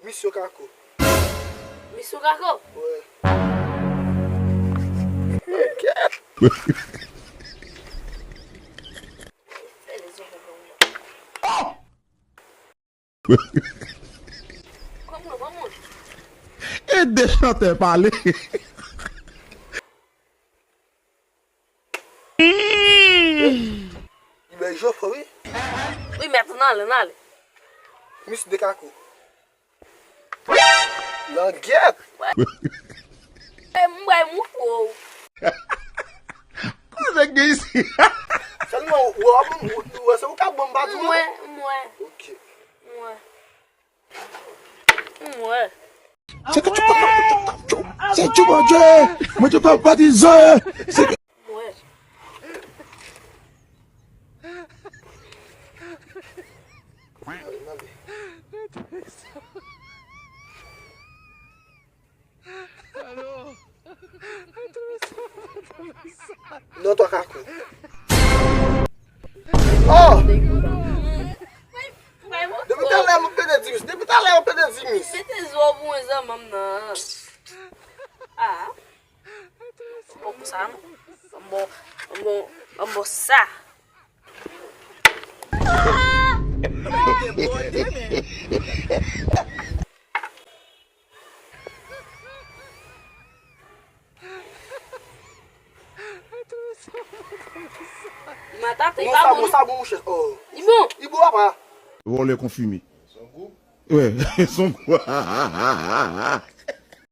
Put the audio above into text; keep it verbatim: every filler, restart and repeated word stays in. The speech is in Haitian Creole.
Misyon Kako. Misyon Kako? Wi. Kòman, kòman? E de chantè pale. Li bay jofre, wi. Wi, mèt, n ale, n ale. Misyon Kako. Langyèt! E, m bay moutre w. Kote gen isi? Sèlman, w ap ban m, w, w, se ou k ap ban m, pa di mwen. Mwen, mwen. Ok. Mwen. Mwen. Se ke tu peux, se tu, mon Dieu, mon Dieu, baptisé. Mwen. Non, twa Kako. Oh! Depi talè m ap pede dimis. Depi talè m ap pede dimis. Se te zo pou mwen zanmi m nan. Ah. Bon, sa, non. Bon, bon, bon, sa. Matate, non, pa sa bon, bon, sa bon, monchè. Oh. Li bon. Li bon, papa. Vòlè konfime. Son gou. Wi, son gou.